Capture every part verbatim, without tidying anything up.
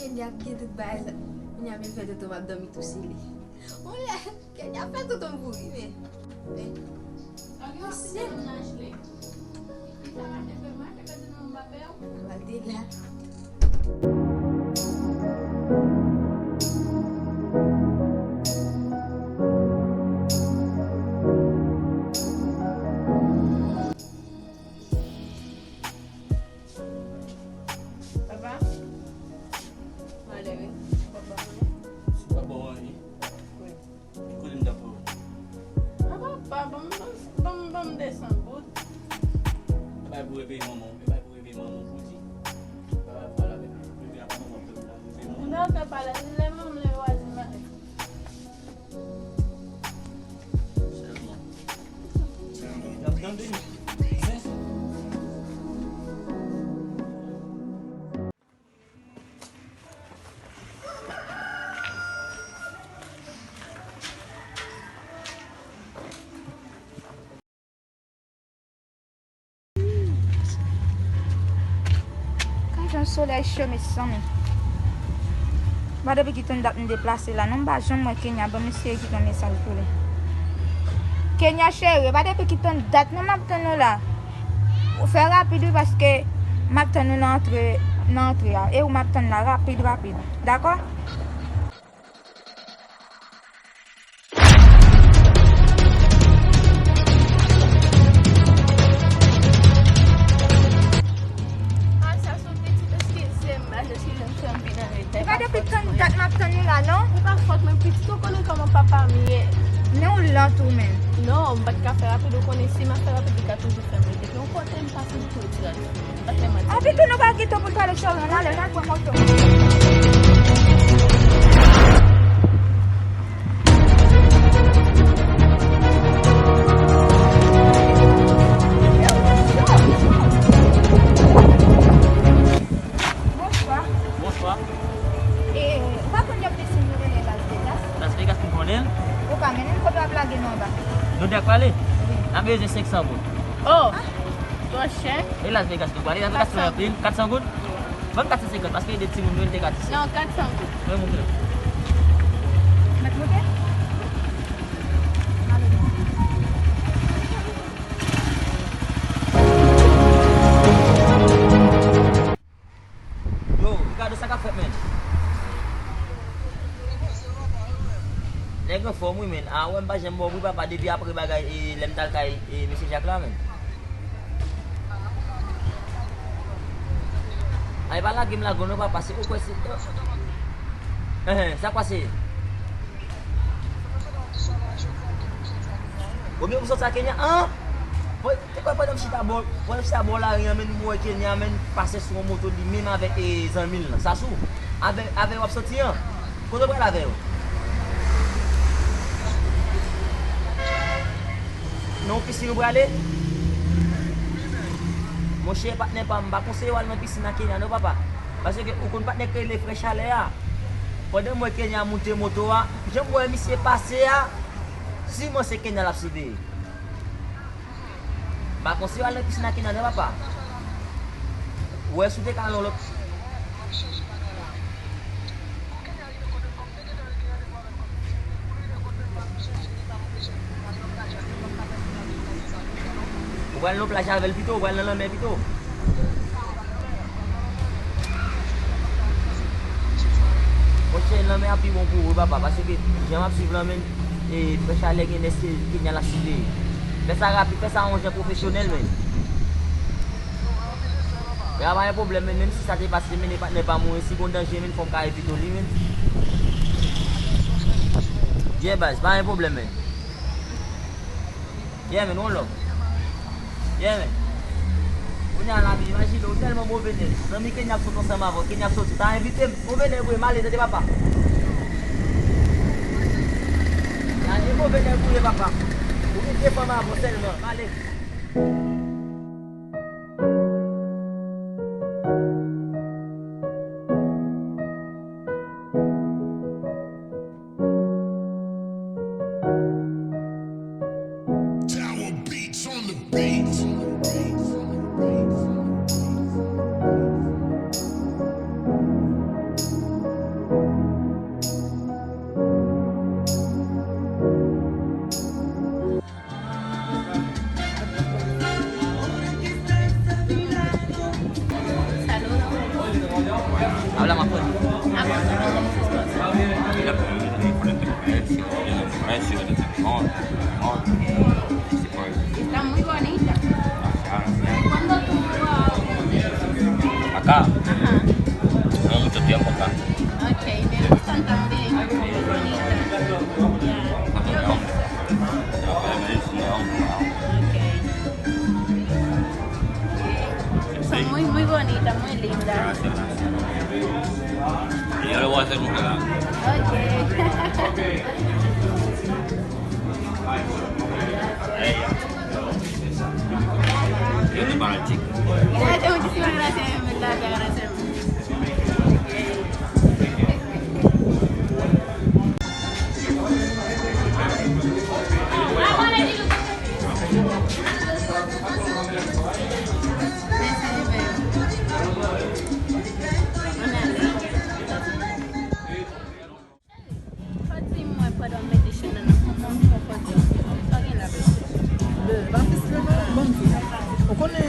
Kenya gen tout bagay sa. Kenya vin fè tonton m ap dòmi tou sele. On lè, Kenya fè tonton m kouri, men. Men. Mesye. Mwen te la. Papa? Malere. Papa, mwen. Wi. Ki kote m t ap pran w? A papa, ban m, ban m, ban m, ban m de san goud. E bay pou reveye manman w, e bay pou reveye manman w pou di. Papa, pale avèk li, reveye ak manman w, reveye manman w. Dakò, pale, lè manman m leve, w a di m. Sèlman. L ap tande nou. Men. Gad jan solèy cho, mezanmi. Ba depi ki tann dat m deplase la, non, m pa janm wè Kenya, ban m eseye kite yon mesaj pou li. Kenya cheri, ba depi ki tann dat, non, m ap tann ou la. Ou fè rapid, wi, paske m ap tann ou nan antre, nan antre a. E ou m ap tann la, rapid, rapid. Dakò? Ah, sa se yon pitit, eskize m, baz, eskize m, fè m vin anreta. E pa depi tann dat m ap tann ou la, non? Se pa fòt mwen, pitit, ou konnen kòman papa m ye. Men ou lant ou menm. Non, m pa t ka fè rapid, ou konnen si m ap fè rapid, li ka toujou fè m rete. Yon kote m pase m tou ti rad. Pa fè manti. Apitou nou pa gen tan pou n pale chòlè la, lè n al pran moto. Bonswa. Bonswa. E, ou pa konn yon pisin yo rele Las Vegas? Las Vegas, m konnen l. Ou ka mennen m kote w ap lage nou anba? Nou dèk prale? Wi. N ap bezwen senk san goud. Oh! Twò chè. E Las Vegas nou prale? Las Vegas twò anpil. Kat san goud? Ban m kat san senkant, paske e de timoun nou, e te ka ti sèl. Non, kat san goud. Mwen montre. Mèt monte? Yo, Ricardo, sa k ap fèt, menn? Nèg anfòm wi, menn. A, wè m pa janm ba w bri, papa, depi apre bagay, e, lè m t al kay, e, mesye Jak la, menn. Ay, pa lage m lago non, papa, se ou kwè se. Enhen, sa k pase? Oubyen pou sòti a Kenya, an? Mwen te kwè pandan m chita bò, pandan m chita bò lari an, menn, m wè Kenya, menn, pase sou yon moto li menm avèk, e, zanmi l lan. Sa sou? Avè, avè w ap sòti an? Kote w pral avè yo? Nan yon pisin ou prale? Monchè, patnè pa m, m pa konseye w al nan pisin nan Kenya non, papa. Paske ou konn patnè k rele Frè Chalè a. Pandan m wè Kenya moute moto a, jan m wè misye pase a, siman se Kenya l ap siveye. M pa konseye w al nan pisin nan Kenya non, papa. Ou wè, si w te ka al yon lòt. Ou pral nan plaj avè l pito, ou pral nan lanmè pito. Monchè, lanmè a pi bon pou ou, wi, papa, paske jan m ap swiv lan, menn, e, Frè Chalè gen lè se Kenya l ap siveye. Fè sa rapid, fè sa yon jan pwofesyonèl, menn. Ya, pa gen pwoblèm, menn, menm si sa te pase, menn, e patnè pa mouri, si gon danje, menn, fò m ka evite w li, menn. Yeah, baz, pa gen pwoblèm, menn. Yeah, man, one love. Yeah, man. Kounye a la, men, imajine, ou tèlman move nèg. Zanmi Kenya ap sot ansanm avè w, Kenya ap soti. Ta envite m. Move nèg ou ye, m ale, tande papa. Ya, e move nèg ou ye, papa. Ou gen de fanm avè w sèlman, m ale. Tower Beats on the beat. Hola, más fuerte. Mira, pero yo te dije por el temperamento, por eso, por el temperamento, por eso. Está muy bonita. Gracias, gracias. ¿Cuándo tú vas a venir? Acá. Ajá. Tengo mucho tiempo acá. Ok, me gustan también, muy bonitas. Ya. Está muy bien. Son muy, muy bonitas, muy lindas. Gracias, gracias. Yo le voy a hacer un regalo. Ok. A ella. Yo te pago el chico. Gracias, muchísimas gracias, en verdad, te agradecemos. Fò di mwen pandan m mete chen nan nan kòman m fè fò di. Sa gen la, bebe? Bebe, pa fisle non, ban m di. Ou konnen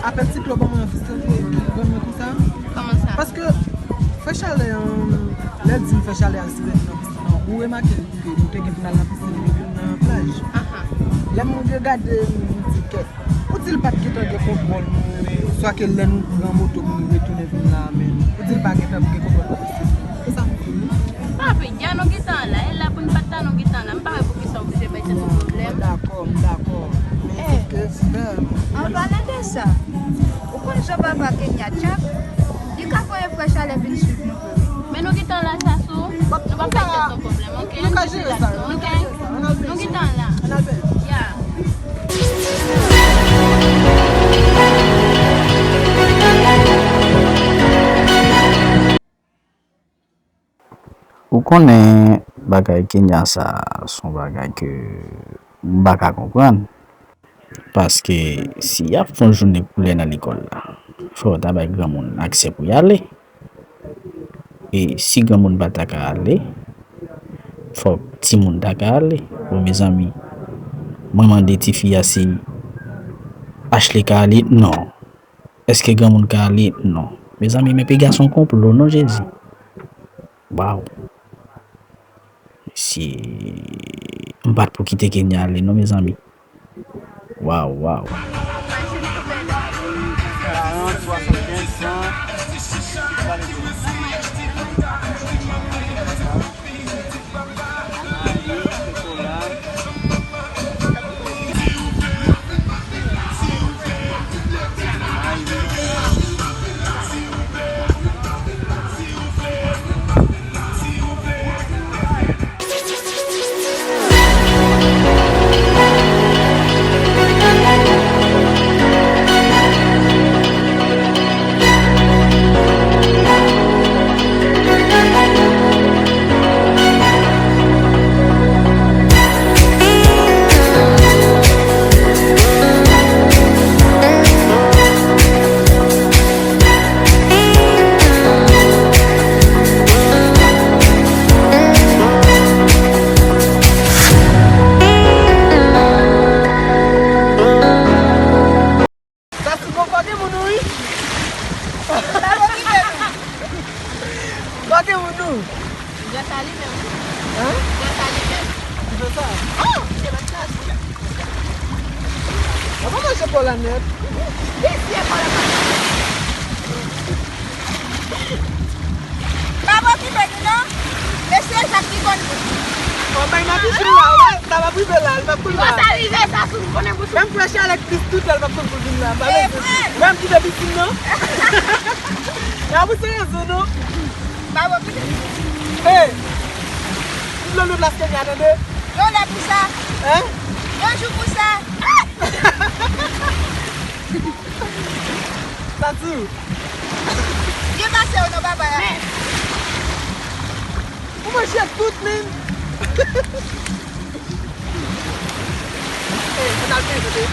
apèl ti Klo ban mwen yon fisle ki, ki grann mwen konsa? Kòman sa? Paske fè chalè an, lè di m fè chalè al siret nan piscine nan, ou remake ke nou te gen pou n al nan piscine, nou vin nan plaj. Aha. Lè m regade, m di kèt. Ou di l pa t gentan gen kontwòl nou, swa ke lè nou pran moto pou nou retounen vin la a menm. Ou di l pa gentan gen kontwòl pou nou. Se sa m di. Pa vre, dja nou gentan la, e la pou n pa t la, nou gentan la. M pa wè poukisa w oblije bay tèt ou pwoblèm. Non, m dakò, m dakò. Men sòf ke, bèl. An palan de sa, ou konn jan papa Kenya tchak? Li ka voye frè chalè vin swiv nou. Men nou gentan la, Chachou. Nou p ap bay tèt nou pwoblèm, oke? Nou ka jere sa, nou ka jere sa. Ann al byen. Nou gentan la. Ann al byen. Ya. Ou konnen bagay Kenya sa, se yon bagay ke m pa ka konprann. Paske si y ap fè yon jounen koulè nan lekòl la, fò yo ta bay granmoun aksè pou y ale. E si granmoun pa ta ka ale, fòk timoun ta ka ale. Bon, mezanmi, mwen mande tifi a si Ashley ka ale? Non. Èske granmoun ka ale? Non. Mezanmi, men piga se yon konplo, non, Jezi. Waw. Si m pa t pou kite Kenya ale, non, mezanmi. Waw, waw. Karant, swasannkenz, san. Mayi, chokola. Sa sou bon, pa gen moun ou wi. Pa gen moun ou. Gras a li menm. Hein? Gras a li menm. Ki fè sa? Oh, se lòt klas. Mwen pa manje pa w la nèt. Mesye, pa la pa. Pa okipe li non. Mesye Jak ki konn li. Bon, bay mati sou la, wè, sa va prive la, li pa koul la. Bon, sa rive, sa sou konnen pou sou. Menm frè Chalè plis tout la, li pa konn pou vin la. Ba lè. Menm ki te pitit non. Ya pou se rezon non. Ba okipe. Hey. Dlo lòt la Kenya tande. Yon lè pou sa. Hein? Yon jou pou sa. Sa di w. Byen pase w non, papa. Ou manje tout, men. Hey, ann al byen, tande.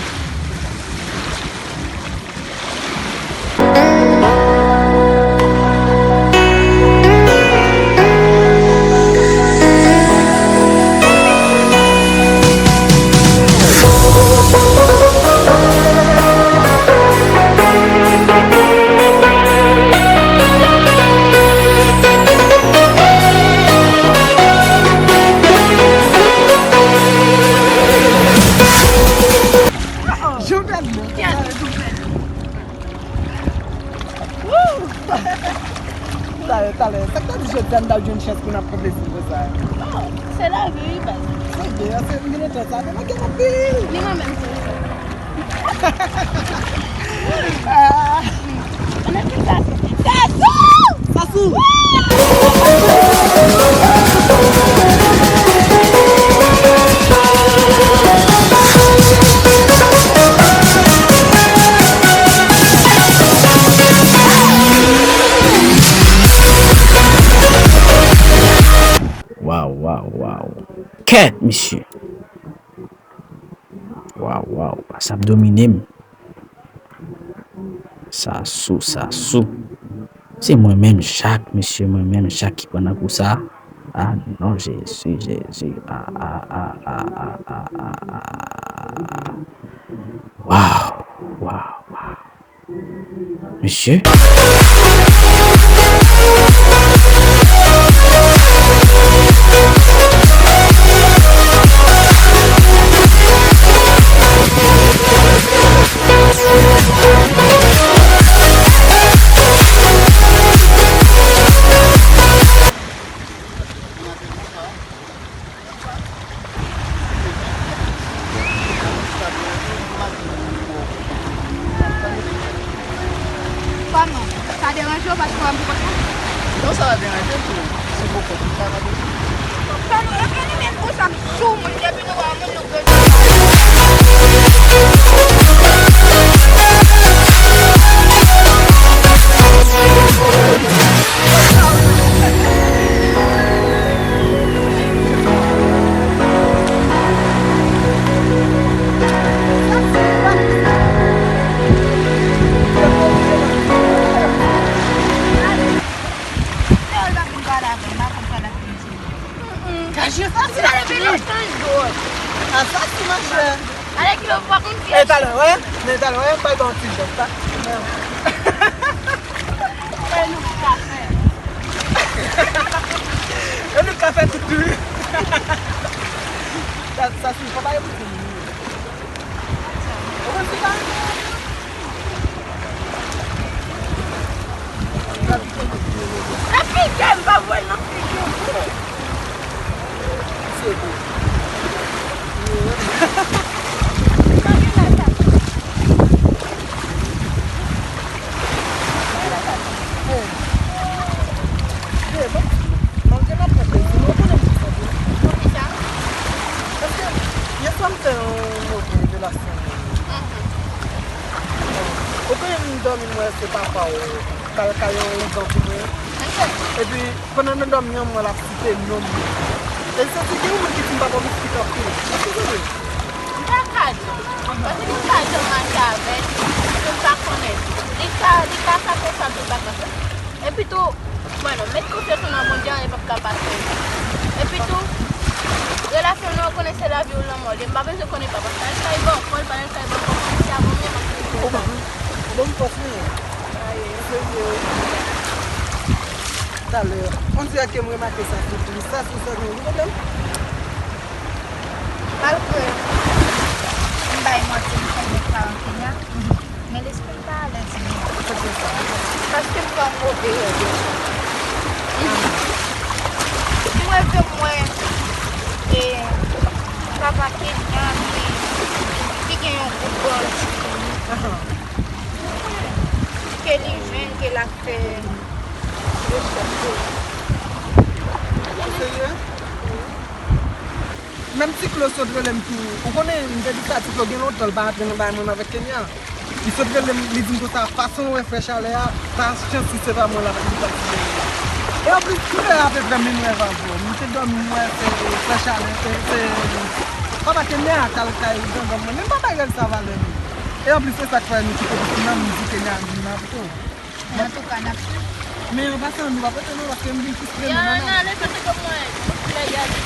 Talè, talè. Sa k ta di jodi a n t ap jwenn chans pou n ap fè plezi konsa? Oh, se lavi, wi, baz. Se byen, se m gen lontan sa, men manke m anpil. Li mwen menm tou. Ah. Ann ap fè sa. Sasou! Sasou! Waw, waw, waw. Kèt, mesye. Waw, waw. Sa ap domine m. Sasou, Sasou. Se mwen menm, Jak, mesye, mwen menm, Jak ki pran nan kou sa. Ah non, Jezi, Jezi. Ah, ah, ah. Waw, waw, waw. Mesye. Kòman? Sa deranje w paske w wè m pou kont mwen? Non, sa pa deranje m pou, si pou kont mwen, sa pa deranje m. Sa nou, epi nou menm pou sa sou moun, depi nou wè yon moun, nou bezwen. Kache sa, se la ki. Asassin, machè. Ale ki lè w pa konn pyès. E talè, wè? Men talè, wè? M pral ba w ti jès, sa. E nou ka fè. E nou ka fè tout tou. Sa, sa, si, fò pa yo pou. Ou konn si sa? Nan figi m, pa voye nan figi m. Se bon. Manje n ap fè plezi, nou konnen m ti santi. Poukisa? Paske yè swa m fè yon move revelasyon. Mhm. Ou konnen m dòmi, m wè se papa w k al kay yon ougan pou mwen. Ok. Epi, pandan n ap dòmi an, m wè l ap site non m. E m santi gen yon moun ki di m papa m site anpil. Èske se vre? M pa ka di w. Paske m pa janm mache avè l, m pa konnen. Li ka, li ka sa konsa, li pa konsa. Epi tou, mwen, non, met konfyans ou nan Bondye, anyen p ap ka pase. Epi tou, relasyon nou, ou konnen se lavi ou lanmò li. M pa bezwen konnen papa. Pa l kay bòkò, pa l kay bòkò, konn sa bon, men m ap fè. Ou ban m fòs, men. Serye. Talè, on dirè ke m remake sa sou plis. Sa sou sa gen yon pwoblèm. Malgre m bay manti, m fè yon paran Kenya, men lespri m pa alèz. Paske m pran move rèv. M reve m wè, e, papa Kenya ki, ki gen yon gwoup bandi ke li jwenn, ke l ap fè rechèch sou li. Ou serye? Menm Ti Klo sot rele m tou. Ou konnen, m te di sa, Ti Klo gen lontan l pa antre nan bagay mwen avèk Kenya. Li sot rele m, li di m konsa, fason l wè frè Chalè a, pa chans si se pa mwen l ap, li t ap site. E anplis, m fè apeprè menm rèv avè w. M te dòmi, m wè se frè Chalè, se, se papa Kenya k al kay grangranm mwen. Men m pa bay rèv sa valè, non. E anplis, se sa k fè nou kite nan mizik Kenya vin la pito. Men antouka, n ap swiv. Men an pasan, nou p ap rete non, paske m vin fristre menm. N ale, paske mwen, lè y ale.